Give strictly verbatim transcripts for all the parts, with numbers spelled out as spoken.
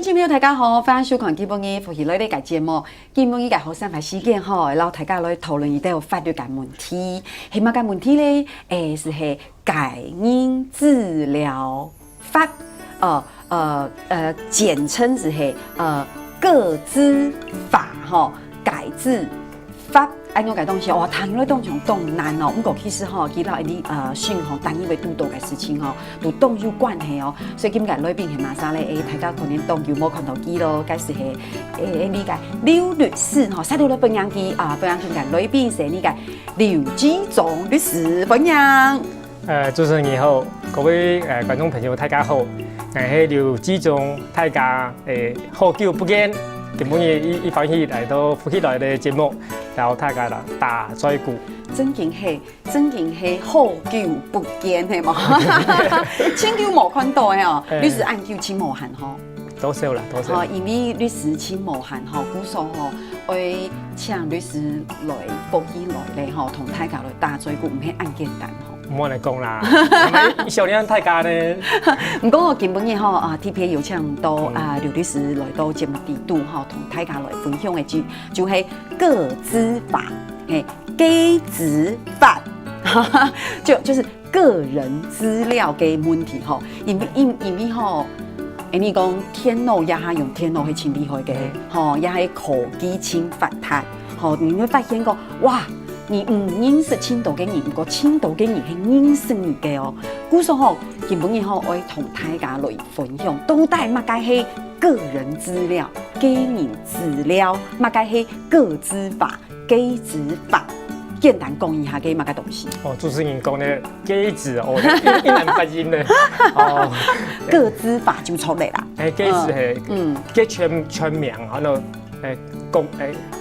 朋友，大家好，歡迎收看今晡日福氣來了个節目。今晡日个好生活時間吼，摎大家來討論一條法律个問題。係麼个問題咧？誒，就係個人資料法，呃，呃，呃，簡稱就係，呃，個資法吼，個資法。恁樣个東西，哇，聽起來當像當難哦。毋過其實吼，其實你，呃，生活當中會堵到个事情吼，都當有關係哦。所以今日來賓係麼儕咧？誒，大家可能當久無看到佢咯，該就係，誒，這個劉律師吼，先來歡迎佢啊，歡迎今日來賓係這個劉志忠律師，歡迎。 呃，主持人你好，各位，呃，觀眾朋友大家好，𠊎係劉志忠，大家，誒，好久不見，今晡日一，一歡喜來到福氣來了个節目，摎大家來打嘴鼓。正經係，正經係好久不見，係無？盡久無看到个哦，誒。律師恁久盡無閒吼。多謝啦，多謝。吼，因為律師盡無閒吼，故所吼，愛請律師來福氣來了吼，同大家來打嘴鼓，毋係恁簡單吼。 毋好來講啦，小年大家呢？毋過今晡日吼，啊，特別有請到，嗯。啊，劉律師來到節目裡肚吼，同大家來分享个就，就係個資法，嘿，個資法，就，就是個人資料个問題吼。因為，因，因為吼，誒，你講電腦這下用電腦係盡厲害个，嗯。吼，也係科技盡發達，吼，你會發現講，哇， 你毋認識盡多个人，毋過盡多个人係認識你个哦。故所吼，今晡日吼，愛同大家來分享，到底麼个係個人資料、個人資料，麼个係個資法、個資法。簡單講一下，該麼个東西？哦，主持人講个個資哦，有，有難發音呢。哦。個資法就出來啦。誒，個資係，嗯。個全，全名，然後 誒，公，誒，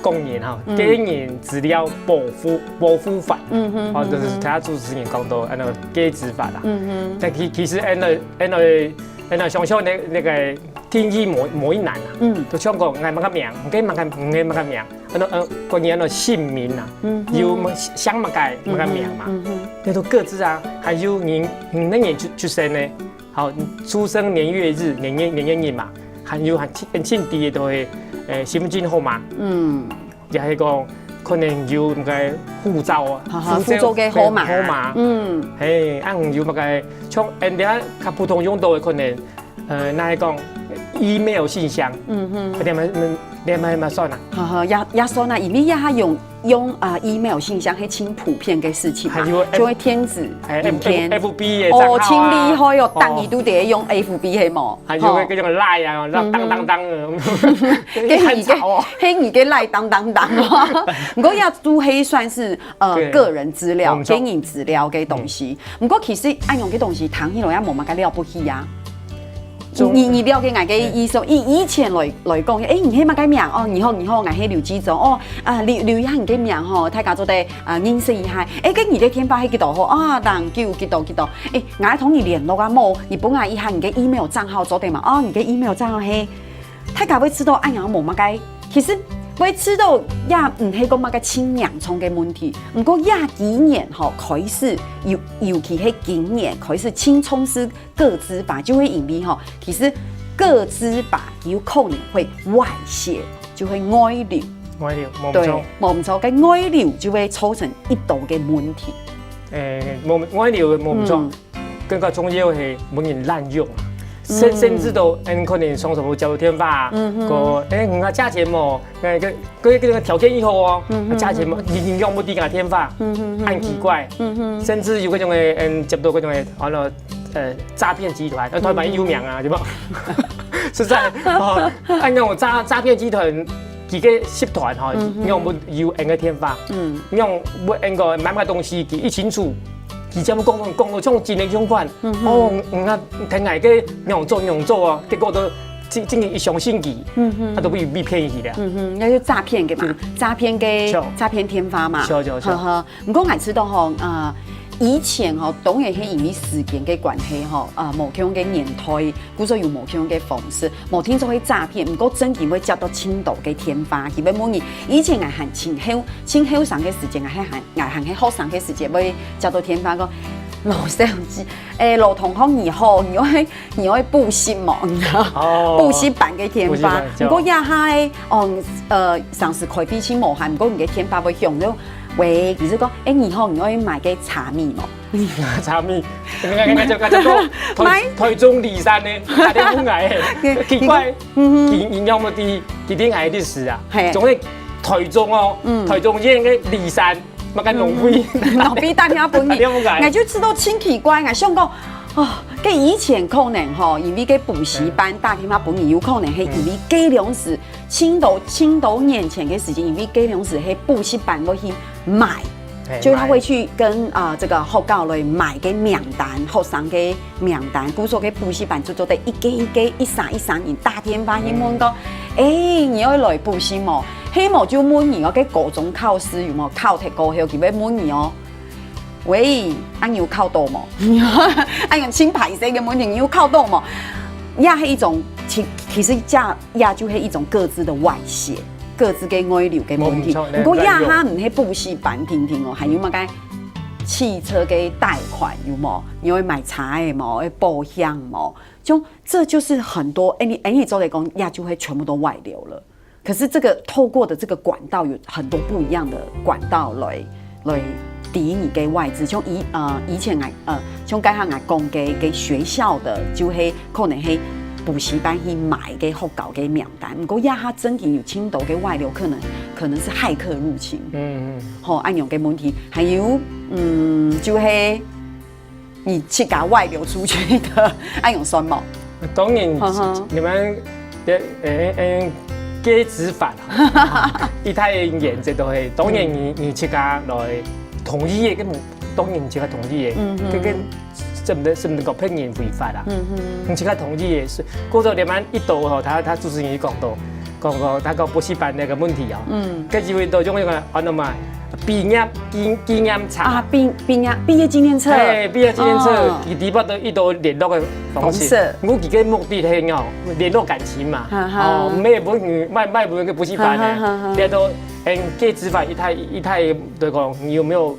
公民吼，嗯。個人資料保護，保護法，嗯哼，哦，就是嗯哼。頭先主持人講到，安到個資法啦。嗯哼。但其，其實安到，安到，安到想想那，那個定義無，無一難啊。嗯。就像講，𠊎麼个名，你个麼个，你个麼个名，安到，呃，關於安到姓名啊，嗯哼。有麼，姓麼个，麼个名嘛。嗯哼，嗯哼。那都各自啊，還有你，你那年出，出生呢，好，出生年月日，年月，年月日嘛，還有還清，很清楚的都會，呃，身份證號碼。嗯。 也係講可能有那個護照啊，哈哈，護照，護照个號碼。號碼。嗯。嘿，啊，有那個像，呃，人家較普通用到的可能，呃，那係講email信箱。嗯哼。你嘛，你嘛，嘛算啊。哈哈，也，也算啊，因為也還用，用，啊，email信箱，係盡普遍个事情嘛，還有F-，就會電子哎，影片。F-，FB的哦，账号啊。盡厲害哦，哦。逐日都在用FB係無？還有那個，吼。那種Line啊，那當當當的。嗯哼。 該你个，很吵哦。該你个Line當當當哦。毋過也都係算是，呃，對。個人資料、無錯。個人資料个東西。嗯。毋過其實恁樣个東西，聽起來也無麼个了不起啊。就你，你了解𠊎个意思哦？以，以前來，來講，誒，你係麼个名？哦，你好，你好，𠊎係劉志忠。哦，啊，留，留下你个名吼，大家做得，啊，認識一下。誒，該你个電話係幾多號？啊，零九幾多幾多。誒，𠊎同你聯絡啊，無，你分𠊎一下你个email账號做得嘛？哦，你个email账號係 大家會知道恁樣無麼个，其實會知道也毋係講麼个盡嚴重个問題。毋過這幾年吼，開始，尤，尤其係今年開始盡重視個資法，就會因為吼，其實個資法有可能會外洩，就會外流。外流，無毋著。對，無毋著，該外流就會造成一兜个問題。誒，無，外流無毋著。嗯。 更加重要係無人濫用啊。甚，嗯。甚至都，嗯，可能上手無接到電話啊，嗯哼。講，誒，你个價錢無，誒，該，該，該個條件以後哦，嗯哼。價錢無，你，你用不到𠊎電話，嗯哼，嗯哼。恁奇怪。嗯哼。甚至有該種个，嗯，接到該種个，安到，呃，詐騙集團，呃，台灣有名啊，嗯哼。對無？實在，哦，恁樣詐，詐騙集團，佢个集團吼，嗯哼。用不到𠊎个電話，嗯。用不到𠊎買麼个東西，佢一清楚， 佢全部講，講到像真个相關。嗯哼。哦，嗯啊，聽𠊎个仰做仰做哦，結果都真，真个一相信佢，嗯哼。啊，都被，被騙去了。嗯哼，該就詐騙个嘛，就詐騙个，就詐騙電話嘛。就，就，就。呵呵，毋過𠊎知道吼，啊，以前吼，當然係因為時間个關係吼，啊，無共樣个年代， 故所有無共樣个方式，無定著係詐騙，毋過正經會接到盡多个電話，佢會問你。以前𠊎還盡後，盡後生个時節，𠊎還，還，𠊎還係學生个時節，會接到電話講，老師，欸，老同學你好，你愛你愛補習無？你知道？哦，補習班个電話。補習班，毋過這下欸，哦，呃，上次開會先無閒，毋過你个電話會響著。喂，佢就講，欸，你好，你愛買个茶米無？茶米，𠊎𠊎𠊎就𠊎就講，台台中梨山个，打電話來欸，奇怪，佢佢仰會知佢个歷史啊？嘿，總係台中哦，台中縣个梨山。 麼个農會，農會打電話分你，打電話來。𠊎就知著盡奇怪，𠊎想講，哦，該以前可能吼，因為該補習班打電話分你，有可能係因為該量時，盡多盡多年前个時間，因為該量時係補習班會去買，就佢會去跟啊這個學校來買个名單，學生个名單，故所个補習班就做得一個一個、一儕一儕人打電話去問講，欸，你愛來補習無？ 係無就問你哦，該高中考試有無考忒過後，佢會問你哦。喂，啊你有考著無？啊用盡歹勢个問題，你有考著無？也係一種，其其實這也就係一種各自的外洩，各自个外流个問題。毋過也下毋係補習班定定哦，還有麼个汽車个貸款有無？你愛買車个無？愛保險無？就這就是很多，欸，你欸，你做得講，也就會全部都外流了。 可是這個透過的這個管道有很多不一樣的管道來來抵你个外資，像以呃以前𠊎呃像該下𠊎講个个學校的，就係可能係補習班去買个學校个名單，毋過這下正經有盡多个外流，可能可能是駭客入侵，嗯嗯，吼，恁樣个問題，還有嗯就係 你自家外流出去的，恁樣算無？當然，你們呃呃呃，該執法一太嚴，這都係。當然你你自家來同意个，該當然自家同意个，嗯嗯，這个怎麼怎麼講，別人違法啦？嗯嗯，你自家同意个，係，過後你們一到吼，他他主持人講到，講講他講補習班那個問題哦，嗯，該因為都用那個安怎嘛，畢業紀紀念冊啊，畢畢業畢業紀念冊，嘿，畢業紀念冊，哦，佢裡背都一道聯絡个方式。方式，我佢个目的係哦，聯絡感情嘛，哈哈，哦，沒有不你賣賣不那個補習班呢，哈哈哈哈，這都嗯，該執法一太一太的講，你有沒有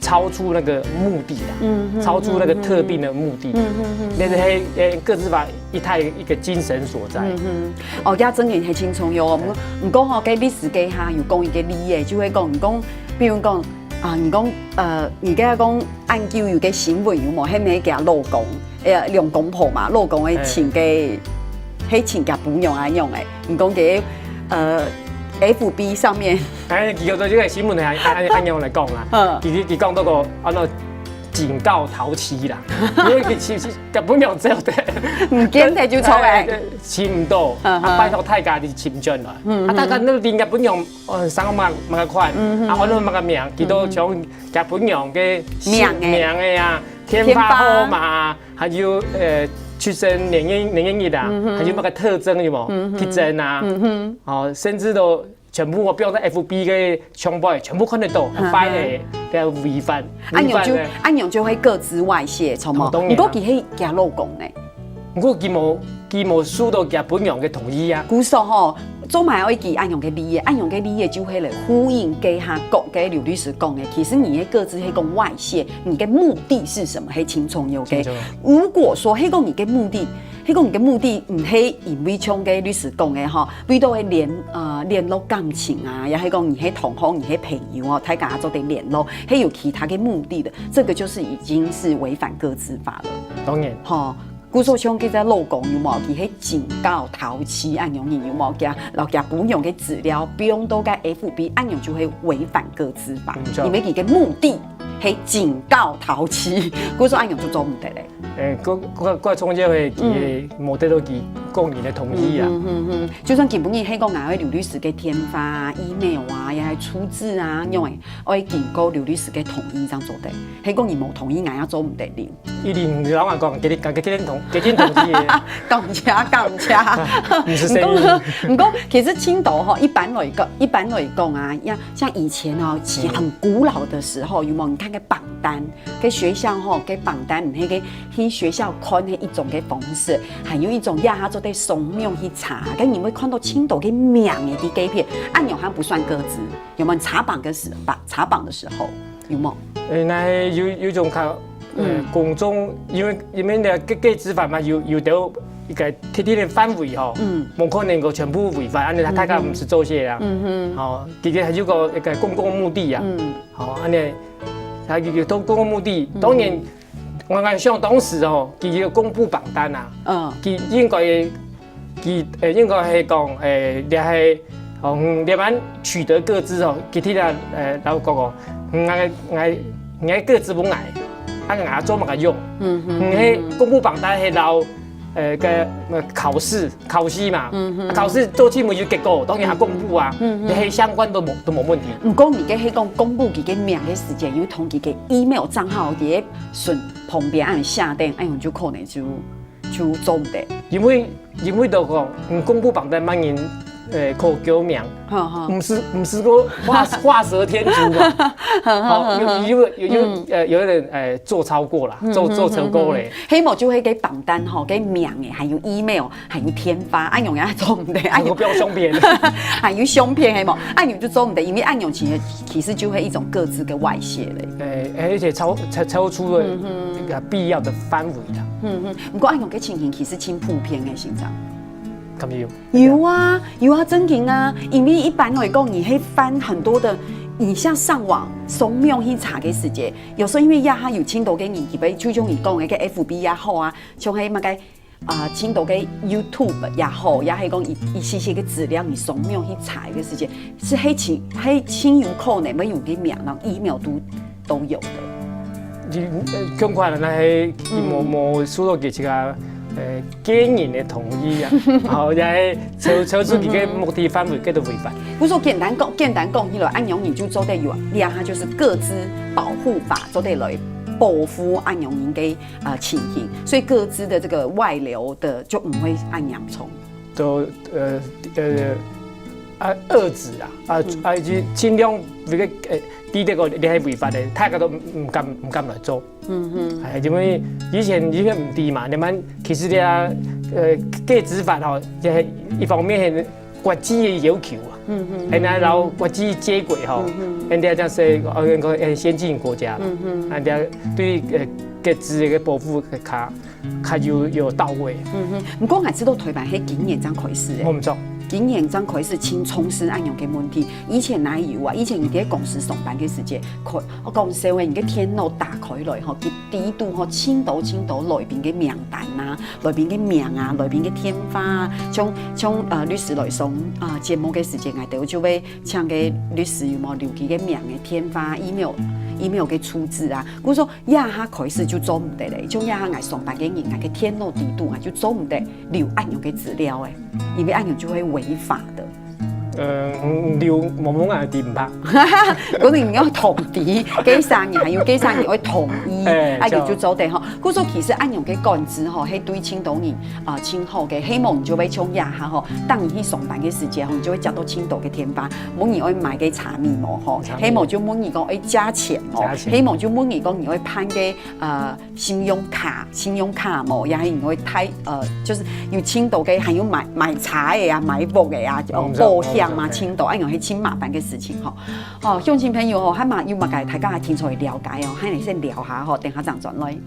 超出那個目的啦？嗯，超出那個特定的目的，嗯嗯嗯，那是嘿，呃，個執法一太一個精神所在。嗯嗯，哦，這真的係盡重要哦。毋毋過吼，該歷史該下有講一個例仔，就會講，你講，比如講啊，你講呃，你該講恁久有個新聞有無？係毋係佢老公，呃，兩公婆嘛，老公會請個，係請佢餔娘恁樣誒，你講佢呃，F B上面。哎，佢有這個新聞還還還還用來講啦。嗯，其實佢講到個安到警告頭七啦，因為佢其實日本人走的，毋見忒就錯誒，尋毋到，啊，拜託大家你尋轉來，啊，大家那個日本人，哦，上麼麼个款，啊，安到麼个名，佢都從日本人个名誒，名誒啊，電話號碼啊，還有呃出生年月年月日啊，還有麼个特徵有無？特徵啊，哦，甚至都 全部我放在F B个牆背，全部看得到，壞个，个違反，違反个。恁樣就恁樣就會個資外洩，著無？哦，當然啊。毋過佢係佢老公呢。毋過佢無佢無收到佢餔娘个同意啊。故所吼，做麼愛舉恁樣个例仔？恁樣个例仔就係來呼應該下講个劉律師講个，其實你个個資係講外洩，你个目的是什麼？係盡重要个。如果說係講你个目的 係講你个目的毋係因為像該律師講个吼，為到个聯呃聯絡感情啊，也係講你係同學，你係朋友哦，大家做得聯絡，係有其他个目的的，這個就是已經是違反個資法了。當然，吼，故所像該隻老公有無？佢係警告頭七恁樣，你有無？佢摎佢餔娘个資料放到該F B，恁樣就會違反個資法，因為佢个目的係警告頭七，故所恁樣就做毋得咧。 誒，各各各創業會佢無得到佢個人个同意啊。嗯嗯嗯，就算佢本人係講愛劉律師个電話啊、email啊，也係住址啊，樣誒，愛經過劉律師个同意正做得。係講你無同意，𠊎也做毋得哩。一定你老實講，佢佢佢佢同佢同意个。講車講車，毋係生意。毋過毋過，其實青島吼，一般來講，一般來講啊，像像以前哦，其實很古老的時候，有沒有？你看該榜單， 該學校吼，該榜單毋係該去學校看該一種个方式，還有一種也下做得上網去查，該你會看到盡多个名誒，在該片，恁樣還不算個資，有沒有？查榜个時吧，查榜的時候有沒有？誒，該有有種較呃，嗯。公眾，因為，因為該个，个執法嘛，有，有兜一个特定个範圍吼，嗯。無可能夠全部違法，恁樣大家毋使做事啊。嗯哼。吼，其實還有个一个公共目的啊。嗯。吼，恁樣，佢有到公共目的，嗯。當然，𠊎，𠊎想當時吼，佢有公布榜單啊，嗯。佢應該，佢，呃，應該係講，呃，這係，嗯，這班取得個資哦，佢聽啊，呃，然後講哦，嗯，𠊎，𠊎，𠊎個資分𠊎，啊，𠊎做麼个用？嗯，嗯，嗯，該公布榜單係摎，呃，个，呃，考試，考試嘛，嗯，嗯，啊，考試到最尾有結果，當然還公布啊，嗯，嗯，這係相關都無，都無問題。毋過你个係講公布佢个名个時間，有同佢个email帳號在該順旁邊恁樣寫等，哎喲，就可能就，就做毋得。因為，因為都講，嗯，公布榜單麼人，呃，可救命，哈哈。毋係，毋係講畫，畫蛇添足嘛。好，有，有，有，有，嗯。呃，有人，呃，做超過啦，嗯，做，做超過咧。嗯，嗯，嗯。係無就係該榜單吼，該名誒，還有email， 還有電話，恁樣也做毋得，恁樣還有標相片。還有相片係無？恁樣就做毋得，因為恁樣其實，其實就係一種個資个外洩咧。誒，而且超，超，超出了嗯哼。這個必要的範圍啦。嗯哼，毋過恁樣个情形其實真普遍个，先生。敢有？有啊，有啊，真經啊，因為一般來講，你係翻很多的，你像上網、上網去查个時節，有時候因為這下有真多个人，佢會就像你講个，个F B也好啊，像係麼个 啊，真多个YouTube也好，也係講一，一些些个資料，你上網去查个時節，係，係真，係真有可能會有个名，然後email都，都有的。你，呃，共款个，該係無，嗯。無收到佢這個，呃，個人个同意啊，然後也係超，超出佢个目的範圍，嗯哼。佢都違法。故所簡單講，簡單講起來，恁樣你就做得有啊，這下就是個資保護法做得來保護恁樣人个 啊，情形，所以個資的這個外流的就毋會恁嚴重。都，呃，呃，啊，遏制啊，啊，嗯。啊，以及盡量這個，呃，知得講你係違法个，大家都毋，毋敢，毋敢來做。嗯哼。哎，因為以前，以前毋知嘛，你們其實這，呃，個資法吼，這一方面係國際个要求啊，嗯哼。現在摎國際接軌吼，嗯哼。現在就係，呃，那個，呃，先進國家啦，嗯哼。啊，這對，呃，個資个保護較 較有，有到位。嗯哼，毋過𠊎知道台灣係今年正開始誒。無錯。今年正開始真重視恁樣个問題。以前哪有啊？以前你在公司上班个時節，開，講笑誒，你个電腦打開來吼，佢底肚吼，真多真多來賓个名單啊，來賓个名啊，來賓个電話啊，像，像，呃，律師來上，啊，節目个時節，𠊎兜就會請个律師有無留佢个名个電話、email、email个住址啊。故所 這下開始就做毋得咧，像這下𠊎上班个人，𠊎个電腦底肚啊，就做毋得留恁樣个資料誒，因為恁樣就會違法的。呃，嗯，留某某人个底毋怕。可能你愛同意，該儕人還有該儕人愛同意，哎，啊，就，就做得吼。故所其實恁樣个管制吼，係對真多人，啊，真好个，希望你就會像這下吼，當你去上班个時節吼，你就會接到真多个電話，問你愛買个茶米無吼，茶米。希望就問你講愛加錢無，加錢。希望就問你講你愛辦个 呃，信用卡，信用卡無，也係因為太，呃，就是有真多个，還有買，買茶个啊，買屋个啊，哦，我毋知，保險嘛，我毋知。真多，哎喲，係真麻煩个事情吼。哦，鄉親朋友吼，還嘛有麼个大家還清楚了解哦，還來先聊下吼，等下正轉來。